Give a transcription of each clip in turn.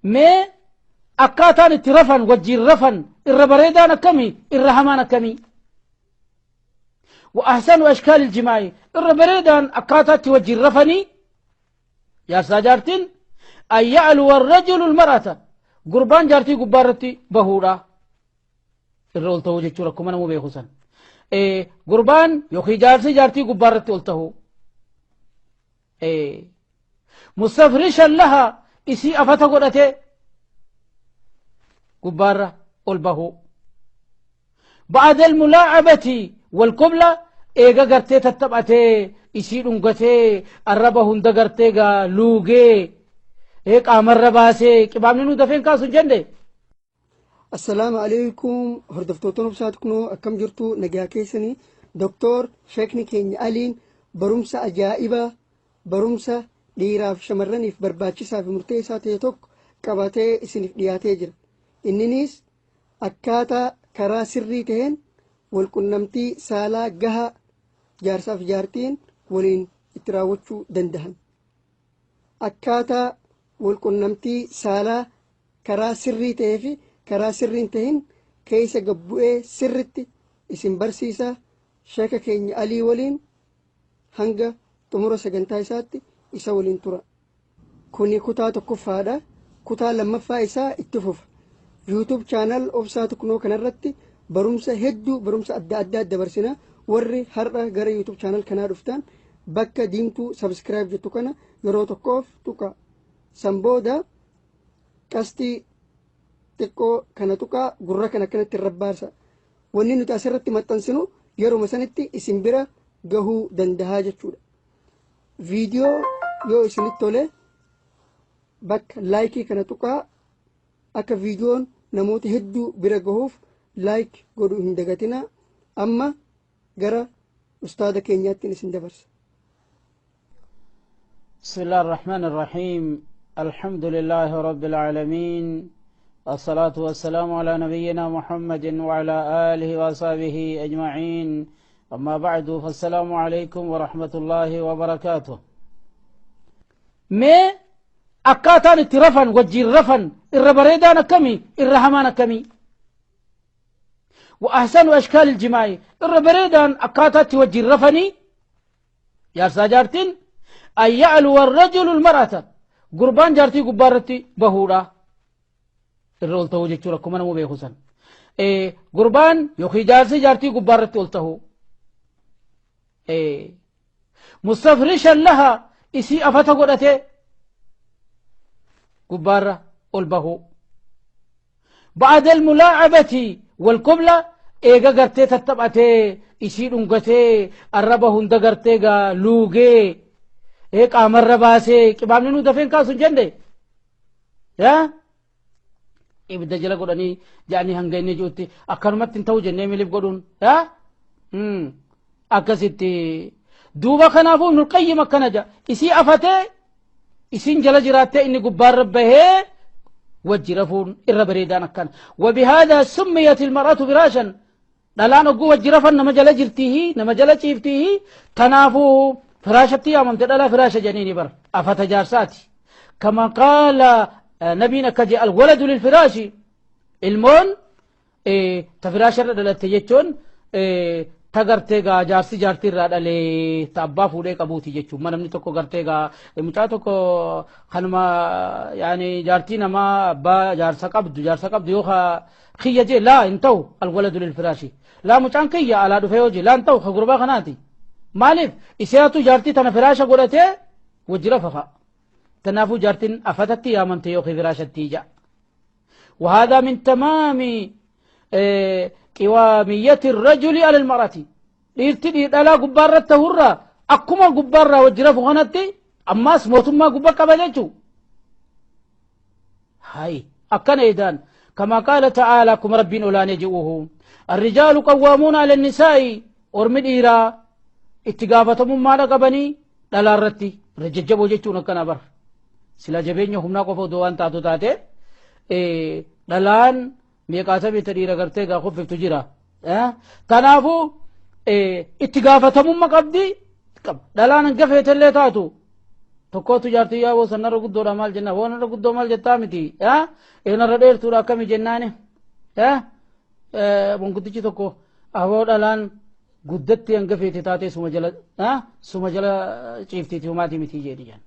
Mee akkaataan itti rafan wajjiin rafan irra bareedaan akkamii irra hamaan akkamii? Wa ahsanu ashkaal iljimaa'i irra bareedaan akkaataa itti wajjiin rafanii jaarsaa jaartiin an ya'luwa arrajulu almar'ata gurbaan jaartii gubbaa irratti bahuudha irra ol ta'uu jechuudha akkuma namuu beeku san gurbaan yookiin jaarsi jaartii gubbaa irratti ol ta'uu mustafrishan laha isii afata godhatee gubbaarra ol bahuu ba'ada almulaacabati walqubla eega gartee tattaphatee isii dhungatee arraba hunda gartee gaa luugee qaamarra baasee qibaamni nu dafeen kaasu hin jenne. Assalaamu alaikum hordoftoota Obsaa Tuqnoo, akkam jirtu? Nagaa keessanii? Doktor Sheekni keenya Aliin barumsa ajaa'ibaa, barumsa dhiiraaf shamarraniif barbaachisaa fi murteessaa ta'e tokko qabatee isiniif dhiyaatee jira. Inninis akkaataa karaa sirrii ta'een walqunnamtii saalaa gahaa jaarsaaf jaartiin waliin itti raawwachuu danda'an. Akkaataa walqunnamtii saalaa karaa sirrii ta'ee fi karaa sirrii hin tahin keessa gad bu'ee sirritti isin barsiisa. Sheeka keenya Alii waliin hanga xumura sagantaa isaatti isa waliin tura. Kuni kutaa tokkoffaadha. Kutaa lammaffaa isaa itti fufa. YouTube channel Obsaa Tuknoo kanarratti barumsa hedduu, barumsa adda addaa dabarsina. Warri har'a gara YouTube channel kanaa dhuftan bakka diimtuu subscribe jettu kana yeroo tokkoof tuqa. San booda qastii xiqqoo kana tuqaa, gurra kana akkanatti irra baasa. Wanni nuti asirratti maxxansinu yeruma sanitti isin bira gahuu dandahaa jechuudha. Viidiyoo yoo isinitti tole bakka like kana tuqaa, akka viidiyoon namoota hedduu bira gahuuf like godhuu hin dagatinaa. Amma gara ustaada keenyaattiin isin dabarsa. بسم الله الرحمن الرحيم، الحمد لله رب العالمين، الصلاة والسلام على نبينا محمد وعلى آله وصحبه أجمعين، أما بعد، فالسلام عليكم ورحمة الله وبركاته. Mee akkaataan itti rafan wajjiin rafan irra bareedaan akkamii irra hamaan akkamii? Wa ahsanu ashkaal iljimaa'i irra bareedaan akkaataa itti wajjiin rafanii jaarsaa jaartiin an ya'luwa arrajulu almar'ata gurbaan jaartii gubbaa irratti bahuudha irra ol ta'uu jechuudha akkuma namuu beeku san gurbaan yookiin jaarsi jaartii gubbaa irratti ol ta'uu mustafrishan laha isii afata godhatee gubbaarra ol bahuu ba'ada almulaacabati walqubla eega gartee tattaphatee isii dhungatee arraba hunda gartee gaa luugee qaamarra baasee qibaamni nu dafeen kaasu hin jenne yaa ibidda jala godhanii jedhanii hanga inni ji'utti akkanumatti hin ta'u jennee miliif godhuun yaa akkasitti duuba. Kanaafuu Ibnul Qayyim akkana jedha: isii afatee isiin jala jiraattee inni gubbaarra bahee wajji rafuun irra bareedaan akkana. وبهذا سميت المرأة فراشا dhalaan ogguu wajji rafan nama jala jirtiihi nama jala ciiftiihi tanaafuu firaashatti yaamamte. Dhalaa firaasha jedhaniini bar afata jaarsaati. كما قال nabiin akka jedhe: الولد للفراش ilmoon ta firaasha irra dhalatte jechuun ta gartee gaa jaarsi jaartii irraa dhalee ta abbaa fuudhee qabuuti jechuun. Ma namni tokko gartee gaa mucaa tokko kanuma yaani jaartii namaa abbaa jaarsa qabdu yoo kiyya jee laa hin ta'u. الولد للفراش laa mucaan kiyya alaa dhufee yoo jee laa hin ta'u, ka gurbaa kanaati. Maaliif? Isiyaatu jaartii tana firaasha godhatee wajji rafafa. Tanaafuu jaartiin afatatti yaamamte yookiin firaashatti ja'a. وهذا من تمام قوامية الرجل على المرأة dhiirti dhalaa gubbaarratti tahurraa akkuma gubbaarraa wajji rafu kanatti ammaas mootummaa gubbaa qaba jechuu hay akkana edaan. كما قال تعالى akkuma rabbiin olaanee ji'uhu: الرجال قوامون على النساء ormi dhiiraa itti gaafatamummaadha qabanii dhalaa irratti irra jajjaboo jechuun akkana bar sila jabeenya humnaa qofa odoo waan taatu taate dhalaan meeqaatamii ta dhiira gartee gaa kuffiftu jira. Kanaafuu itti gaafatamummaa qabdi. Dhalaan hanga feetellee taatu Tokkootu jaartii yaa boosan narra guddoodha maal jenna boo narra guddoo maal jettaa miti narra dheertuudha akkami jennaani manguddichi tokko aboo dhalaan guddatti hanga feete taatee suma jala ciiftiiti humaatii miti jedhi jan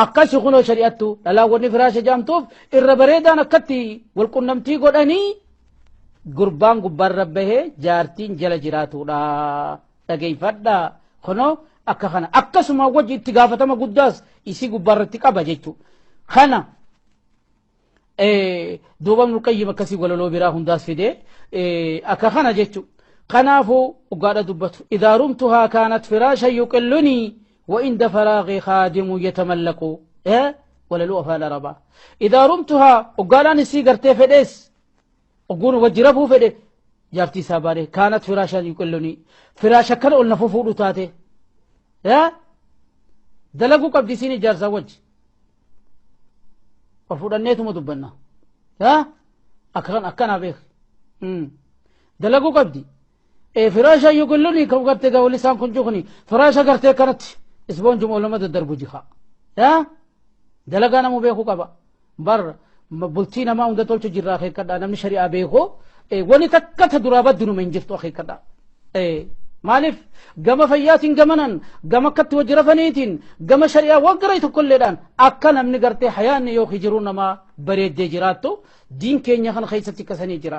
akkasi kunoo shari'attu dhalaan wanni firaasha jaamtuuf irra bareedaan akkatti walqunnamtii godhanii gurbaan gubbaarra bahee jaartiin jala jiraatudha dhageeffadha kunoo akka kana akkasuma wajji itti gaafatama guddaas isii gubbaarratti qaba jechuu kana duuba Ibnul Qayyim akkasii walaloo biraa hundaas fidee akka kana jechuu kanaafuu dhugaadha dubbatu idaa rumtuhaa kaanat firaashan yuqillunii wa inda faraaqii khaadimu yatamallaqu walaloo afaan arabaa idaa rumtuhaa dhugaadhaan isii gartee fedhees ogguun wajji rafuu fedhe jaartii isaa baadhe kaanat firaashan yuqillunii firaasha kana ol nafu fuudhu taate dalaguu qabdi isiin ijaarsaa wajji ol fudhanneetuma dubbanna akkanaa beek dalaguu qabdi firaasha yuqillunii kan gartee gaa wali isaan kun jukuni firaasha gartee kanatti isboonjuma olama daddarbu jika dalagaa namuu beekuu qaba bar bultii namaa hunda tolchu jirra akeekkadha namni shari'aa beeku wani takka ta duraa baddunuma hin jirtu akeekkadha maaliif gama fayyaatiin gamanan gama akkatti wajji rafaniitiin gama shari'aa waan gara tokkolleedhaan akka namni gartee hayaanni yookiin jiruu namaa bareeddee jiraattu diin keenya kana keessatti akkasanii jira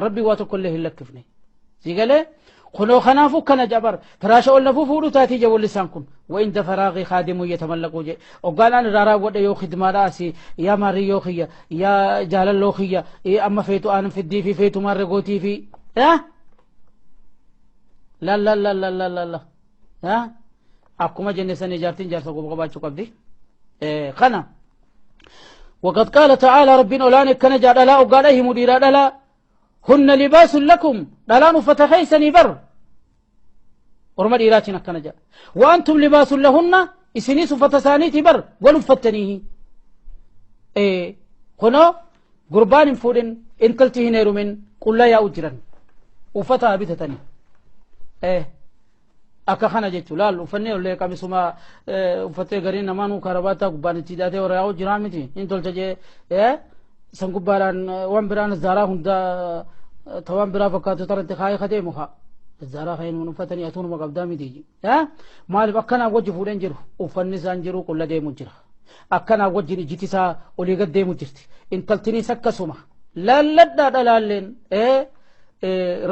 rabbi waa tokkollee hin lakkifne si galee kunoo kanaafuu kana jabar firaasha ol nafuu fuudhu taatii jawwalli isaan kun وإن فراغي خادم يتملقوا جي وقال أنا رارا ودا يو خدمة راسي يا ماري يو خيا يا جالل لو خيا إيه أما فيتو أنا في الدي في فيتو ماري غوتي في ها لا لا لا لا لا لا لا ها أكما جنسان جارتين جارسا قبقى باتشو قبدي إيه خنا وقد قال تعالى ربنا أولاني كان جار لا وقال أيه مدير لا هن لباس لكم لا فتحيسني بر ورمى إيراتنا كان جاء وأنتم لباس لهن إسنيس فتسانيتي بر ولفتنيه إيه هنا قربان فودن إن كلته نيرو من قل لا يا أجرا وفتا بتتني إيه akka kana jechuun laal uffannee ollee qamisuma uffattee gariin namaanuu karabaataa gubbaan itti hidhatee warra yaa'u jiraa miti hin tolcha jee san gubbaadhaan waan biraan zaaraa hunda ta waan biraa fakkaatu taratti kaayee kadeemu haa zaaraa kaayeen uffatanii atuunuma qabdaa miti maaliif akkanaa wajji fuudheen jiru uffanni isaan jiru qulla deemu jira akkanaa wajjin ijjiti isaa olii gad deemu jirti intaltiniis akkasuma laalladhaa dhalaalleen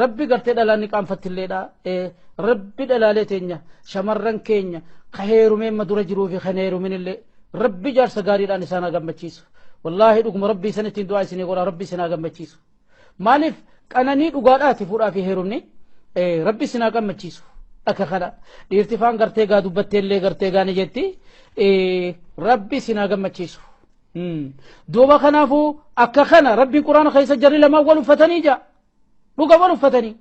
rabbi gartee dhalaan ni qaanfattilleedha rabbi dhalaalee teenya shamarran keenya ka heerumee ma dura jiruu fi kan heeruminillee rabbi jaarsa gaariidhaan isaan haa gammachiisu wallaahi dhuguma rabbi isan ittiin du'aa isinii godha rabbi isin haa gammachiisu maaliif qananii dhugaadhaati fuudhaa fi heerumni rabbi isin haa gammachiisu akka kana dhiirti faan gartee gaa dubbatteellee gartee gaani jetti rabbi isin haa gammachiisu duuba kanaafuu akka kana rabbiin quraana keessa jarri lamaan wal uffatanii jaa dhuga wal uffatanii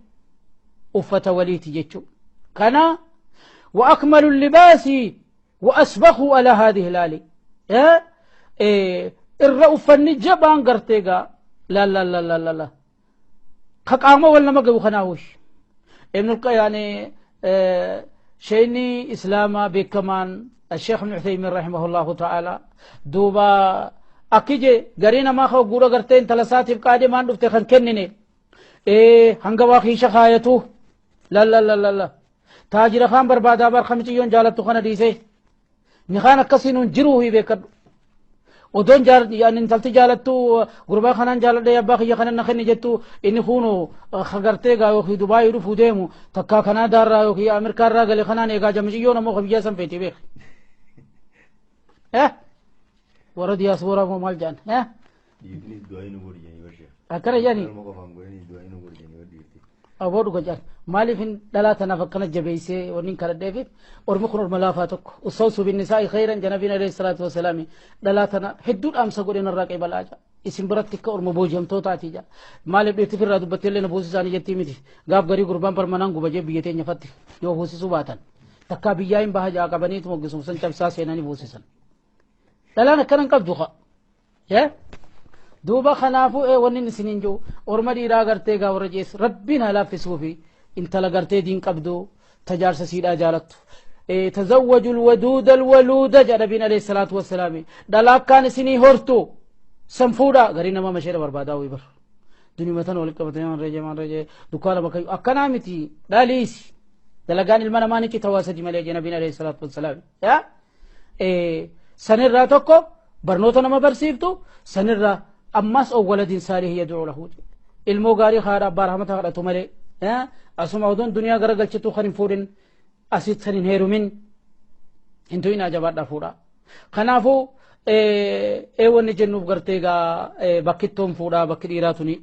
uffata waliiti jechuu kana وأكمل اللباس وأسبخوا على هذه الآلي إر أفني جبان قرتيغا لا لا لا لا لا لا خقامة ولا ما قبو خناوش ابن يعني شيني إسلاما بكمان الشيخ ابن عثيمين رحمه الله تعالى دوبا أكيجي قرينا ما خو قورا قرتين تلساتي بقادي ما ندفت خن كنني إيه هنگا واخي شخايتو لا لا لا لا لا تاجر خان بربادا بر خمسيون جالتو خنا ديسي نخان كسينون جرو هي بكر ودون جار يعني انتلتي جالتو غربا خنان جالت يا باخي خنان نخني جتو إن خونو خغرتي غا وخي دبي رفو ديمو تكا خنا دار را وخي امريكا را غلي خنان ايغا جمجيون مو خبيا سم فيتي بيخ ها ورد يا سورا مو مال جان ها akkana jedhani aboo dhuga jedhan maaliif hin dhalaa tanaaf akkana jabeessee wanni hin kadhadheefiif ormi kun orma laafaa tokko ustawsu binnisaa'i khayran janabiin alayhi salaatu wasalaami dhalaa tana hedduu dhaamsa godhe narraa qeebalaa jedha isin biratti akka orma booji'amtootaati jedha maaliif dhiirti firraa dubbattee illee na buusisaanii jettii miti gaaf garii gurbaan barmanaan gubajee biyya teenya fatti yoo buusisuu baatan takkaa biyyaa hin baha ja'a qabaniitu moggisumsan cabsaa seenanii buusisan dhalaan akkana hin qabdu haa duuba kanaafuu wanni isiniin jiru orma dhiiraa gartee gaa warra jees rabbiin haa laaffisuu fi intala gartee diin qabdu tajaarsa siidhaa jaalattu Tazawwaju alwaduuda alwaluuda jedha Nabiin alayhi salaatu wassalaami. Dhalaa akkaan isinii hortu san fuudha. Garii nama masheedha barbaadaa wayii bar. Duniyuma tana walitti qabatanii maan reejee maan reejee dukkaana bakka akkanaa miti dhaliisi. Dalagaan ilma namaa ni cita waa sadi malee jedha Nabiin alayhi salaatu wassalaami. Yaa sanirraa tokko barnoota nama barsiiftu, sanirraa ammas owwaladin saalih yad'u lahu, ilmoo gaarii haadha abbaa rahmata kadhatu malee asuma odoon duniyaa garagalchitu kan hin fuudhin asit kan hin heerumin hin tu'inaa, jabaadhaa fuudha. Kanaafuu ee wanni jennuuf gartee gaa bakkittoon fuudhaa bakki dhiiraa tuni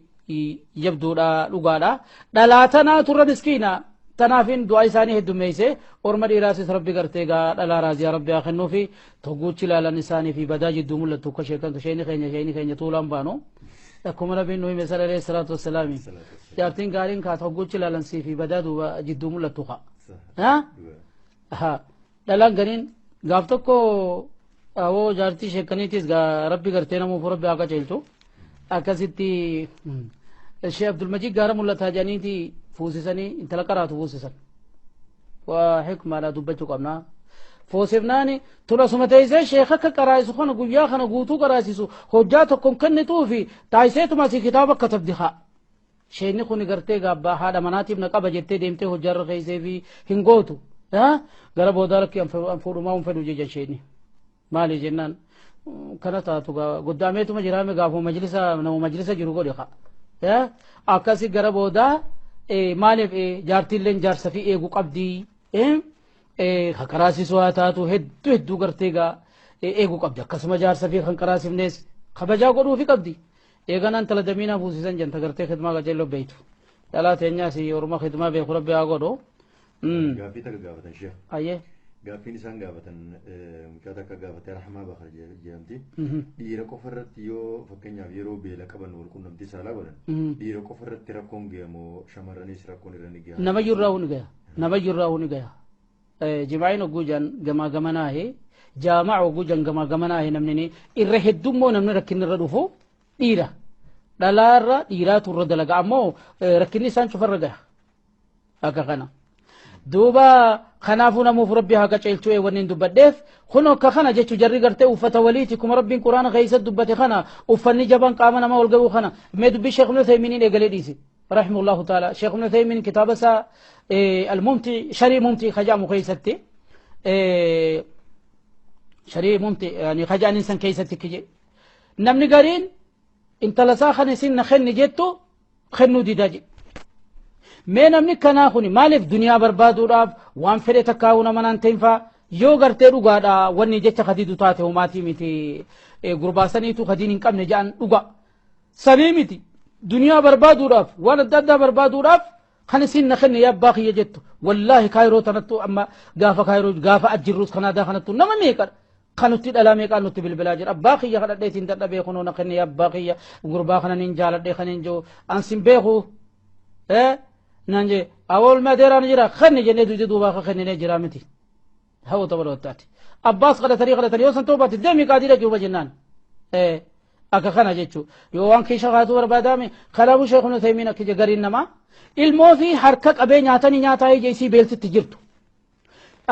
jabduudha dhugaadha. Dhalaa tanaa turra miskiina tanaafin du'aa isaanii heddummeeyse. Orma dhiiraasis rabbi gartee gaa dhalaa raaziyaa rabbi haa kennuufi togguuchi ilaalan isaanii fi badaa jidduu mul'attu akka sheekan sheeni keenya sheeni keenya tuulaan baanu. Akkuma nabiin nu hime sallallahu alayhi salaatu wassalaami. Jaartiin gaariin kaa togguuchi ilaalan sii fi badaa duuba jidduu mul'attu kaa. Dhalaan gariin gaaf tokko awoo jaartii sheekaniitis gaa rabbi gartee namuuf rabbi haa qajeelchu. Akkasitti Shee Abdulmajiid gaara mul'ataa jedhaniiti fuusisanii intala qaraatu fuusisan. Waa hikmaadha dubbachuu qabna. Fuusifnaani tun asuma teessee sheeka akka qaraa'isu kana guyyaa kana guutuu qaraasisu hojjaa tokkoon kennituufi taayiseetuma asii kitaaba katabdi haa. Sheekni kun gartee gaabbaa haadha manaatiif na qaba jettee deemtee hojjaarra keessee fi hin gootu. Gara boodaa lakki an fuudhumaa hin fedhu jejan sheekni. Maali jennaan kana taatu goddaameetuma jiraame gaafuma majlisa nama majlisa jiru godhe haa. Akkasi gara boodaa maaliif jaartiilleen jaarsa fi eegu qabdi. Kan qaraasisu haa taatu hedduu hedduu gartee gaa eeguu qabdi. Akkasuma jaarsa fi kan qaraasifnes kabajaa godhuufi qabdi. Eeganaan tala damiinaa fuusisan jenta gartee khidmaa qajeeloo beeytu. Dhalaa teenyaas orma khidmaa beeku rabbi haa godhu. Gaaffii takka gaafatan sheekh. Ayyee. Gaaffiin isaan gaafatan mucaa takka gaafatee Rahmaa Bakar jedhamti. Dhiira qofa irratti yoo fakkeenyaaf yeroo beela qaban wal quunnamtii saalaa godhan dhiira qofa irratti rakkoon gaya moo shamarranis rakkoon irra ni gaya? Namayyuu irraa ni gaya. Namayyuu irraa ni gaya. Jimaa'iin hogguu jaan gamaa gamanaahe jaama'a hogguu jaan gamaa gamanaahe namni ni irra heddummoo namni rakkinni irra dhufu dhiira. Dhalaarra dhiiraatu irra dalaga ammoo rakkinni isaan cufarra gaya. Akka kana. Duuba kanaafuu namuuf rabbi haa qaceelchuu wanni hin dubbadheef kun akka kana jechu jarri gartee uffata waliiti kuma rabbiin quraana keessa dubbate kana uffanni jabaan qaama nama wal ga'uu kana mee dubbii Sheekh Ibn Uthaymiiniin eegalee dhiise. Rahimahullahu ta'ala Sheekh Ibn Uthaymiin kitaaba isaa al-Mumti Sharii Mumti kajaamu keessatti Sharii Mumti yani kajaaniin san keessatti kije namni gariin intala isaa kan isin na kenni jettu kennuu didaa jedhe. Mee namni kanaa kuni maaliif duniyaa barbaaduudhaaf waan fedhe takkaa'uu nama naan ta'in faa yoo gartee dhugaadha wanni jecha kadiidu taate homaatii miti gurbaasaniitu kadiin hin qabne jedhan dhuga. Sanii miti duniyaa barbaaduudhaaf waan adda addaa barbaaduudhaaf kan isin na kenne yaa abbaa kiyya jettu wallaahi kaayiroo tanattu amma gaafa kaayiroo gaafa ajjirruus kanaadaa kanattu nama meeqadha. Kanutti dhalaa meeqaan nutti bilbilaa jira abbaa kiyya kadhadheetiin dadhabee kunoo na kenne yaa abbaa kiyya gurbaa kana nin jaaladhee kan hin jiru an sin beeku naan jee awol madeeraan jira kanni jennee duude duubaa ka kenninee jira miti hawa tapha wattaati abbaas kadhatanii kadhatanii yoo san ta'uu baate deemii qaadii dhaqi huba jennaan akka kana jechuu yoo waan keesha kaatuu barbaadame. Kanaafuu Sheekh Ibn Uthaymiin akka je gariin namaa ilmoo fi harka qabee nyaatanii nyaataa ija isii beeltitti jirtu.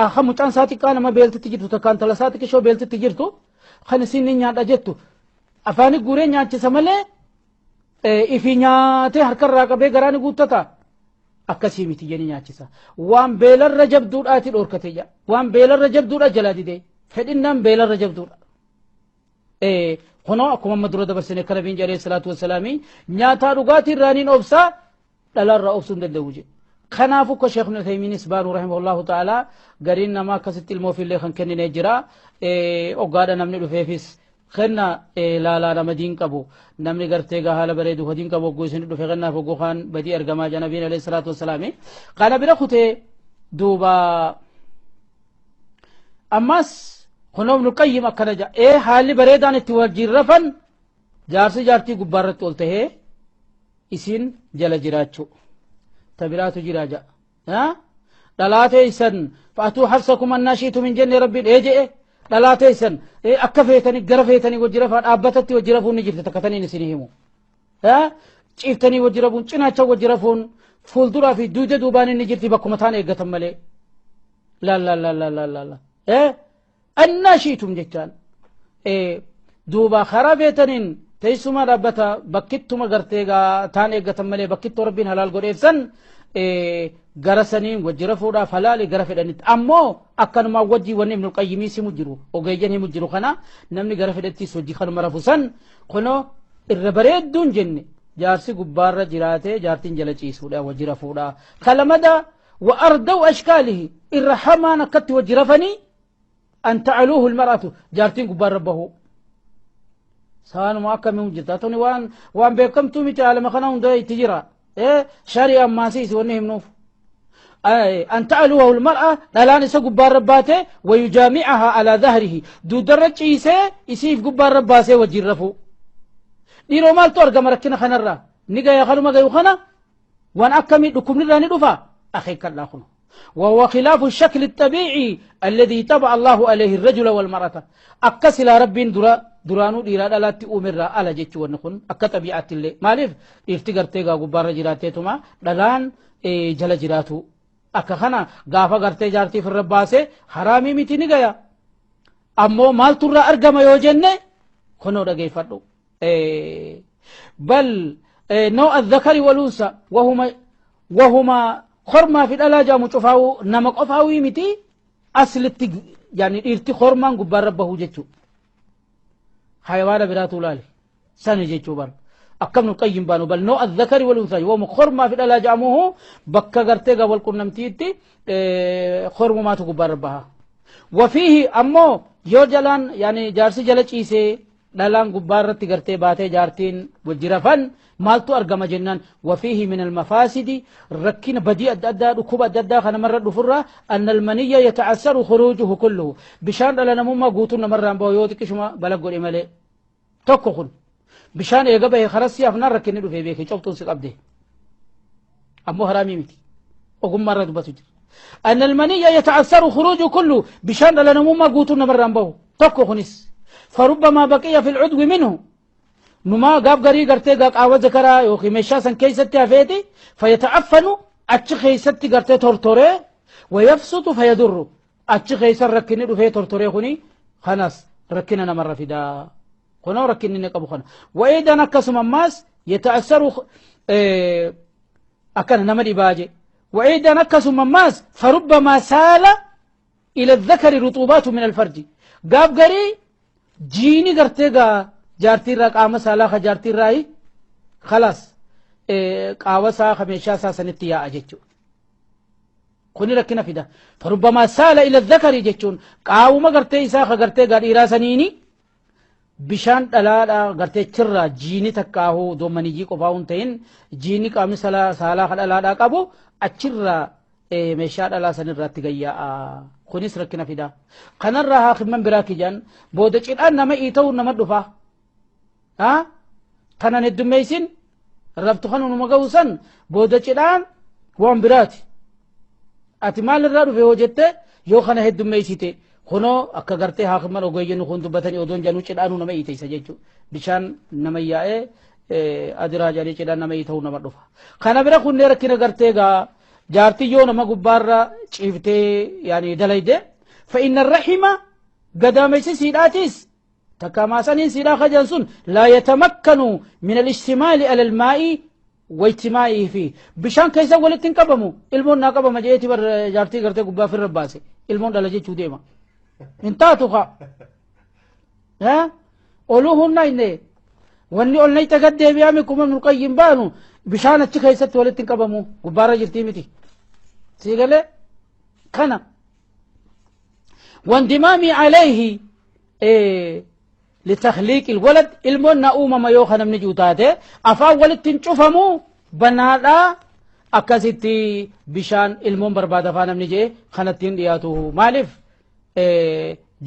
Akka mucaan isaa xiqqaa nama beeltitti jirtu takkaan intala isaa xiqqishoo beeltitti jirtu kan isin ni nyaadha jettu afaani guuree nyaachisa malee ifi nyaatee harkarraa qabee garaa ni guuttata. Akkasii miti jedhanii nyaachisa. Waan beelarra jabduudhaati dhoorkate jedha. Waan beelarra jabduudha jalaa didee. Fedhinnaan beelarra jabduudha. Kunoo akkuma amma dura dabarsine akka nabiin jedhee salaatu wassalaamii nyaataa dhugaatii irraa niin obsaa dhalaarraa obsuu hin danda'u jedhe. Kanaafuu akka Sheekh Ibn Uthaymiinis baanu rahimahullahu ta'ala gariin namaa akkasitti ilmoo ofiillee kan kenninee jira. Oggaadha namni dhufeefis kenna laalaa nama diin qabu namni gartee gaa haala bareedu diin qabu ogguu isin dhufe kennaaf ogguu kaan badii argamaa jira nabiin alayhi salaatu wassalaami. Kana bira kutee duuba ammas kunoo Ibn Qayyim akkana jedha haalli bareedaan itti wajjin rafan jaarsi jaartii gubbaarratti ol tahee isin jala jiraachuu tabiraatu jira jedha. Dhalaa teessan fa'atuu harsakum annaa shiitum hin jenne rabbiin ee jedhe dhalaa teessan akka feetanii gara feetanii wajji rafaa dhaabbatatti wajji rafuun ni jirti takka taniin isinii himu. Ciiftanii wajji rafuun cinaacha wajji rafuun fuulduraa fi duuda duubaan inni jirti bakkuma taan eeggatan malee. La la la la la la la annaa shiitum jechaan duuba karaa feetaniin teessuma dhaabbata bakkittuma gartee taan eeggatan malee bakkittuu rabbiin halaal godheef san gara saniin wajji rafuudhaaf halaali gara fedhanitti ammoo akkanumaa wajjii wanni Ibnul Qayyimiis himu jiru ogeeyyan himu jiru kana namni gara fedhattis wajji kanuma rafu san kunoo irra bareedduun jenne jaarsi gubbaarra jiraatee jaartiin jala ciisuudha wajji rafuudha kalamada wa ardaw ashkaalihi irra hamaan akkatti wajji rafanii an ta'aluuhu almar'atu jaartiin gubbaarra bahu saanuma akkamii jirta tuni waan beekamtuu miti alama kana hunda itti jira shari'a ammaasiis wanni himnuuf أن تعلوه المرأة دلان إسا قبار رباته ويجامعها على ظهره دو درج إيسا إسيف قبار رباسه وجرفو ديرو مال تورغا مركنا خنرا نيغا يا خلو ما خنا وان أكمي دكم نراني دفا أخي كلا خنو وهو خلاف الشكل الطبيعي الذي تبع الله عليه الرجل والمرأة أكسل رب درانو ديرا دلاتي أمرا على جيتش ونخن أكا طبيعة اللي مالف إفتقر تيغا قبار جراتيتما دلان جل جراتو akka kana gaafa gartee jaartii firra baase haraamii miti ni gaya ammoo maaltu irraa argama yoo jenne kunoo dhageeffadhu bal نوع الذكر والأنثى وهما خرما في الألا جامو شوفاو نما قفاوي متي أصل يعني إرتي خرما قبار ربه جتشو حيوان براتو لالي سنة جتشو بار أكم نقيم بانو بل نوع الذكر والأنثى وهم خرما في الألا جاموه بكا غرتيغا والقرنمتيتي خرم ما تقبار ربها وفيه أمو يو جلان يعني جارسي جلچ إيسي دلان قبار تغرتي باتي جارتين وجرفن مالتو أرقم جنان وفيه من المفاسد ركين بديء أدى ركوب أدى خنا مرة دفرة أن المنية يتعسر خروجه كله بشان لنا مما قوتنا مرة بويوتك شما بلغوا الإمالي توكخن بشان إيقبه خرسي أفنان ركين في بيكي شوفتون سيقبده أمو هرامي ميتي وقم مرة دبتجر أن المنية يتعسر خروجه كله بشان لنا مما قوتنا مرة بو توكخنس فربما بقي في العدو منه نما قاب غري غرتي قاوة ذكرا يوخي مشاسا كيستي أفيتي فيتعفن أتشخي ستي غرتي تورتوري ويفسط فيدر أتشخي سر ركني فيه تورتوري خني خلاص ركننا مرة في دا خنا ركني نقبو خنا وإذا نكس مماس يتأثر أكن نمر إباجي وإذا نكس مماس فربما سال إلى الذكر رطوبات من الفرج قاب غري جيني غرتي جارتي را قام سالا خجارتي راي خلاص قاوسا خميشا سنتي يا اجچو كوني ركنا فيدا فربما سال الى الذكر جچون قاوما غرتي اسا خغرتي غديرا سنيني بشان دلالا غرتي چرا جيني تكاهو دومنيجي قفاون تين جيني قام سالا سالا خدلالا قبو اچرا ميشا دلا سن رات گيا كونيس ركنا فيدا خنرها خمن براكي جان بود چدان نما ايتو نما دفا ها كان ندميسين ربط خنو مغوسن بودا چدان وان برات اتمال الرادو في وجته يو خنا هدميسيته خنو اكا غرتي حاكمن اوغين خون دبتني اودون جانو چدانو نما ايتيسا جچو بشان نما ياي ادرا جاري چدان نما ايتو نما دفا خنا برا خون ركنا غرتي غا جارتي يو نما غبار چيفتي يعني دليده فإن الرحمة قداميسي سيداتيس تكاماسانين سيدا خجنسون لا يتمكن من الاشتمال على الماء واجتماعه فيه بشان كيسا ولتن قبمو المون ناقبم جيتي بر جارتي غرتي قبا في الرباسي المون دلجي چوديما انتاتوخا ها اولوهن ناينه وني اولني تغدي بيامي كوم من القيم بانو بشان اچ كيسا ولتن قبمو غبارة جرتي متي سيغله كان واندمامي عليه لتخليق الولد المون نؤوم ما يوخنا من جوتاته أفا ولد تنشوفمو بنادا أكاسيتي بشان المون برباد فانا من جي خنتين دياته مالف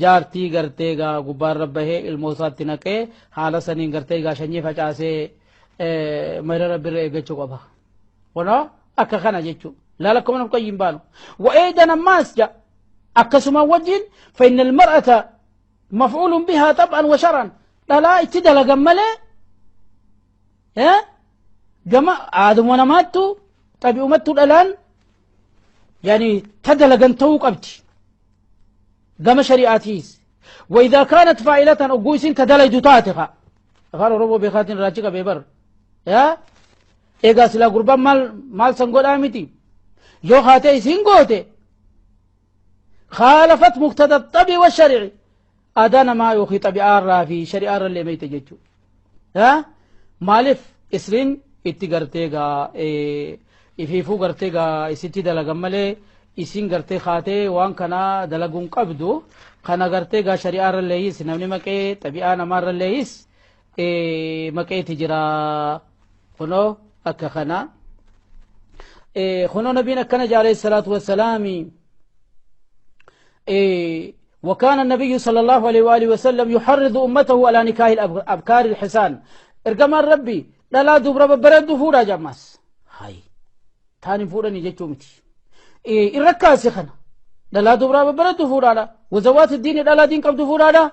جارتي غرتيغا غبار ربه الموسات تنكي حالا سنين غرتيغا شنجي فچاسي مير رب ريغچو قبا ونا أكا خنا جيچو لا لكم نقيم بانو وأيضا ماس جا أكسما وجين فإن المرأة مفعول بها طبعا وشرعا لا لا اتدل جمله ها جما آدم ونماتو طبيعمتو الآن يعني تدل جنتو قبتي Gama shari'aatiis. وإذا كانت فاعلة أقويسين تدلي تاتخا أفعل ربو بخاتن راجك بيبر يا إيغا سلا قربان مال مال سنقول آمتي يو خاتي سنقوتي خالفت مقتضى الطبي والشرعي أدانا ما يوخي طبيعة الرافي شريعة اللي ميت جيتشو ها مالف إسرين itti gartee gaa ifiifuu gartee gaa isitti dalagan malee isin gartee kaatee waan kana dalaguun qabdu kana gartee gaa shari'aa irra leeyis namni maqee xabi'aa namaa irra leeyis maqeeti jira kunoo akka kana kunoo nabiin akkana jedhe alayhi salaatu wassalaami. وكان النبي صلى الله عليه وآله وسلم يحرض أمته على نكاح الأبكار الحسان إرجمان ربي لا لا دبر برد فورا جماس هاي تاني فورا نيجي متي إيه الركاسي خنا لا لا دبر برد فورا لا وزوات الدين لا لا دين قبض فورا لا.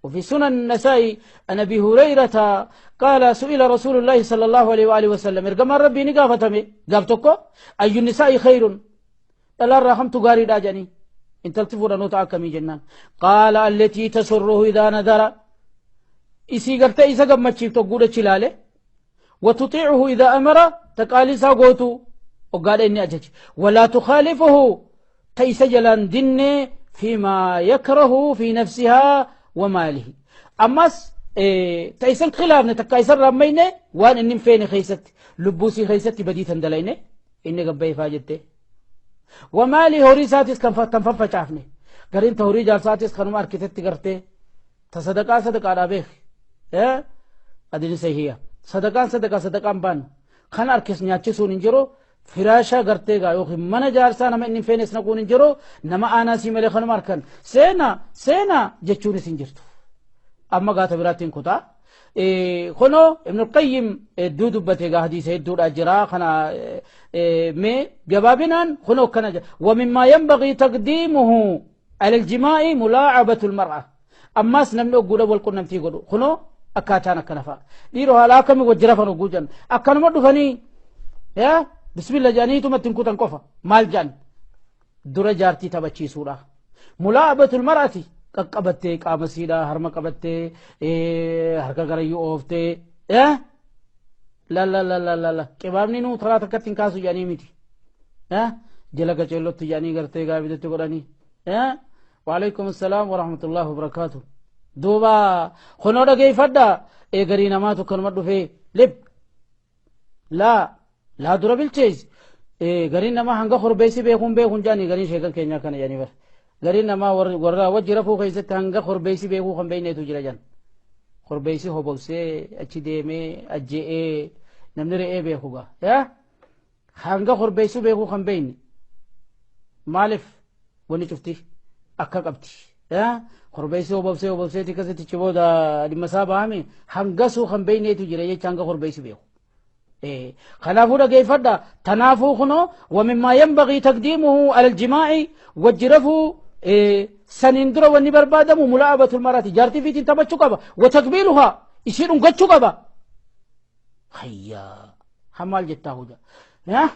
وفي سنن النسائي أن أبي هريرة قال سئل رسول الله صلى الله عليه وآله وسلم إرجمان ربي نقافتمي قابتكو أي النساء خير لا رحمت غاري داجني إن تلتفور نوتا كمي جنان قال التي تسره إذا نذر إسي قرت إسا قمتشي تقول تشلاله وتطيعه إذا أمر تقالي ساقوتو وقال إني أجج ولا تخالفه تيس جلان دني فيما يكره في نفسها وماله أمس إيه تيسن خلافنا تكايسر رميني وان إني فيني خيست لبوسي خيست بديتا دليني إني قبي فاجتي ومالي هوري ساتيس كان ففشافني قرين تهوري جال ساتيس كانوا أركتت قرتي تصدقا صدقا على بيخ إيه أدري سهية صدقا صدقا صدقا بان خان أركس نياتشي سون إنجرو فراشا قرتي غا يوخي من جالسا نما إني فينس نكون إنجرو نما أنا سيمالي خانم أركن سينا سينا جتشوني سنجرتو أما غاتا براتين كتا إيه خنو ابن القيم دو دبته غا حديث دو أجرا خنا إيه مي جوابنا خنو كنا ومما ينبغي تقديمه على الجماع ملاعبة المرأة أما سنمنو غودا والقنم تي غدو خنو أكاتانا كنفا ديرو هلاكم وجرفن غوجن أكنم دفني يا بسم الله جاني تمتن كوتن كوفا مال جان درا جارتي تبچي سورة ملاعبة المرأة qaqqabattee qaama siidhaa harma qabattee harka garayyuu ooftee la la la la la la qibaabni nuu taraa takkatti hin kaasu jedhanii miti jala qaceellotti jedhanii gartee gaabitatti godhanii. Waalaikum assalaam warahmatullahi wabarakaatu. Duuba kunoo dhageeffadha garii namaatu kanuma dhufee lib laa laa dura bilcheessi gariin namaa hanga korbeessi beekuun beekuun jedhanii gariin sheekan keenyaa kana jedhanii bara. Gariin namaa warra wajji rafuu keessatti hanga korbeessi beekuu kan beekneetu jira jan. Korbeessi hobobsee achi deemee ajje'ee namni re'ee beeku gaa. Hanga korbeessi beekuu kan beekne maaliif wanni cufti akka qabdi. Korbeessi hobobsee hobobsee akkasitti achi booda dhimma isaa bahame hangasuu kan beekneetu jira jecha hanga korbeessi beeku. Kanaafuu dhageeffadha tanaafuu kunoo ومما ينبغي تقديمه على الجماع wajji rafuu سنين درا وني بربادم ملاعبة المرأة جارتي في تنتبتشو قبا وتقبيلها يصير انقتشو قبا هيا حمال جتاهو جا ها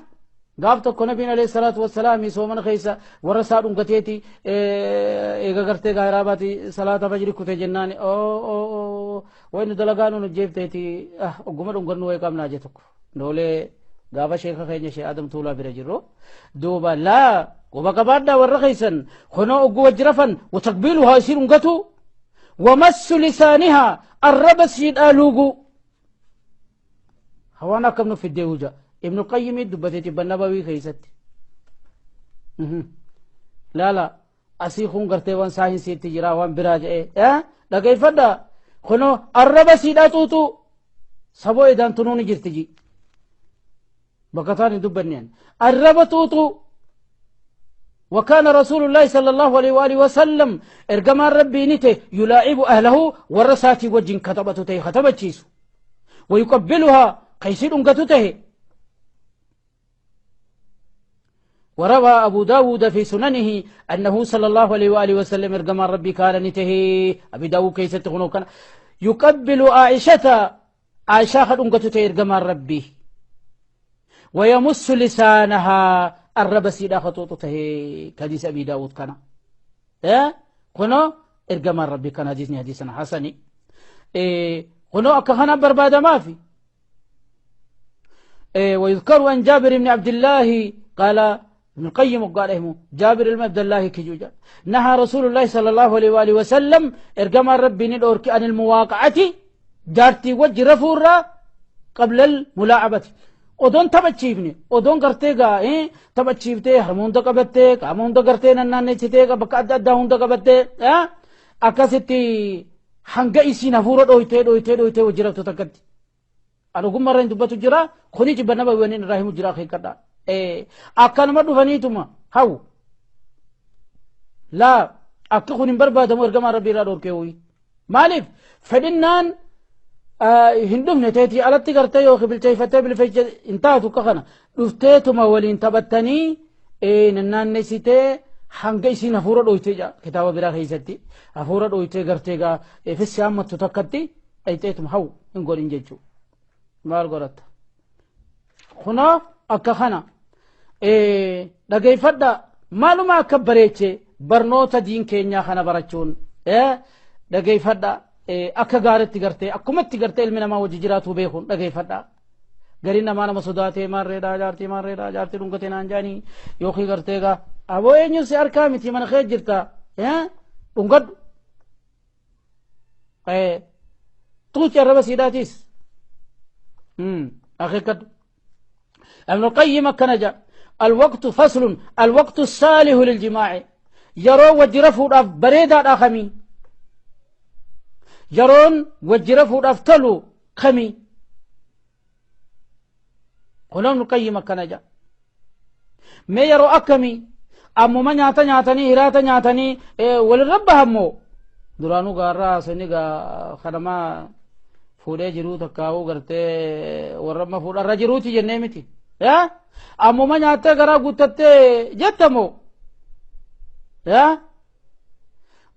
قابتك نبينا عليه الصلاة والسلام يسومن خيسا ورسال انقتيتي ايغا قرتي غيراباتي صلاة فجر كتي جناني او او او وين دلقانو نجيبتيتي اه اقمر انقرنو ويقام ناجتك نولي قابا شيخ خيني شيخ آدم تولا برجرو دوبا لا وبقبادا والرخيسا خنو أقوى جرفا وتقبيلها يصير انقتو ومس لسانها الربس يدالوغو هوانا كم في الديوجة ابن القيم دبتي النبوي خيست لا لا أسيخون قرتي وان ساين سيتي جرا وان براج ايه اه لكي فدا خنو الربس يداتوتو سبو إدان تنوني جرتجي بقتاني دبنيان الربطوتو وكان رسول الله صلى الله عليه وآله وسلم إرجما ربي نته يلاعب أهله ورساتي وجن كتبته تي ختبتشيس ويقبلها قيسير انقتته. وروى أبو داود في سننه أنه صلى الله عليه وآله وسلم إرجما ربي كان نته أبي داود كيست كان يقبل عائشة عائشة خد انقتته إرجما ربي ويمس لسانها الرب سيدا خطوطته كديس أبي داود كان. Kunoo ergamaan rabbii kan hadiisni hadiisan hasani. Kunoo akka kana barbaadamaafi. ويذكر عن جابر بن عبد الله قال ابن القيم قال جابر بن عبد الله كجوجا نهى رسول الله صلى الله عليه وآله وسلم ارجم ربي ندورك عن المواقعة جارتي وجه رفورة قبل الملاعبة odoon taphachiifne odoon gartee gaa taphachiiftee harma hunda qabattee qaama hunda gartee nannaannessitee bakka adda addaa hunda qabattee akkasitti hanga isiin hafuura dhoytee dhoytee dhoytee wajji raftu takkatti. Ani ogummaa irra hin dubbatu jira kuni jibba nama waniin irraa himu jira akeekkadha. Akkanuma dhufaniituma hawu laa akka kun hin barbaadamu ergamaan rabbii irraa dhorkee hoyi. Maaliif fedhinnaan hin dhufne teetii alatti gartee yookiin bilcheeffattee bilcheeffattee hin taatu akka kana dhufteetuma waliin taphattanii nannaannessitee hanga isiin hafuura dhoytee jira kitaaba biraa keessatti hafuura dhoytee gartee gaa fissi hammattu takkatti dhayxeetuma hawu hin godhin jechuudha. Maal godhatta? Kunoo akka kana dhageeffadha maaluma akka bareeche barnoota diin keenyaa kana barachuun dhageeffadha. Akka gaaritti gartee akkumatti gartee ilmi namaa wajji jiraatu beekuun dhageeffadha. Gariin namaa nama sodaatee maarreedhaa jaartii maarreedhaa jaartii dhungatee naan jaanii yookiin gartee gaa aboo eenyu si harkaa miti mana kee jirta dhungadhu. Tuuti arraba siidhaatiis akeekkadhu. ابن القيم كنجا الوقت فصل الوقت الصالح للجماع يرو وجرفه بريدا خمي yeroon wajji rafuudhaaf tolu kami kun Ibn Qayyim akkana jedha mee yeroo akkamii ammuma nyaata nyaatanii hiraata nyaatanii walirra bahammoo duraanuu gaarraa haasanii gaa kanamaa fuudhee jiruu takkaa'uu gartee warra amma fuudharra jiruuti jennee miti ammuma nyaattee garaa guuttattee jettamoo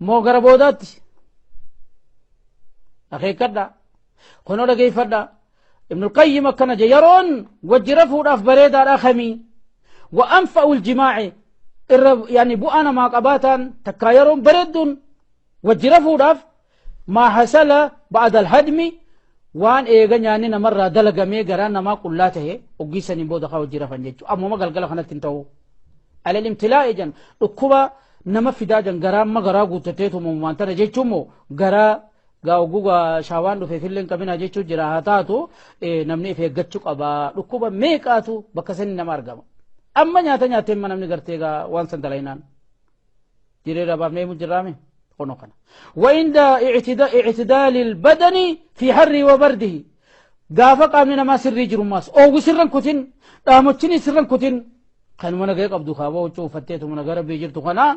moo gara boodaatti akeekkadha kunoo dhageeffadha ابن القيم akkana je yeroon wajji rafuudhaaf bareedaadha kamii wa anfa'u ljimaaci irra yani bu'aa namaa qabaataan takkaa yeroon bareedduun wajji rafuudhaaf maa hasala ba'da alhadmi waan eega nyaanni namarraa dalagamee garaa namaa qullaa tahe oggiisaniin booda kaa wajji rafan jechuu ammuma galgala kanatti hin ta'u alal imtilaa'i jan dhukkuba nama fidaa jan garaa amma garaa guuttateetuma waan tana jechuun garaa gaa oguu shaawaan dhufeef illee hin qabinaa jechuu jira haa taatu namni if eeggachuu qaba dhukkuba meeqaatu bakka sani nama argama amma nyaata nyaatee imma namni gartee gaa waan san dalaynaan jireera baafnee himu jirraame kunoo kana وعند اعتدال البدن في حره وبرده gaafa qaamni namaa sirrii jiru maas oowwi sirran kutin dhaamochini sirran kutin kanuma nagaya qabdu kaaboo huccuu uffatteetuma nagaa rabbii jirtu kana.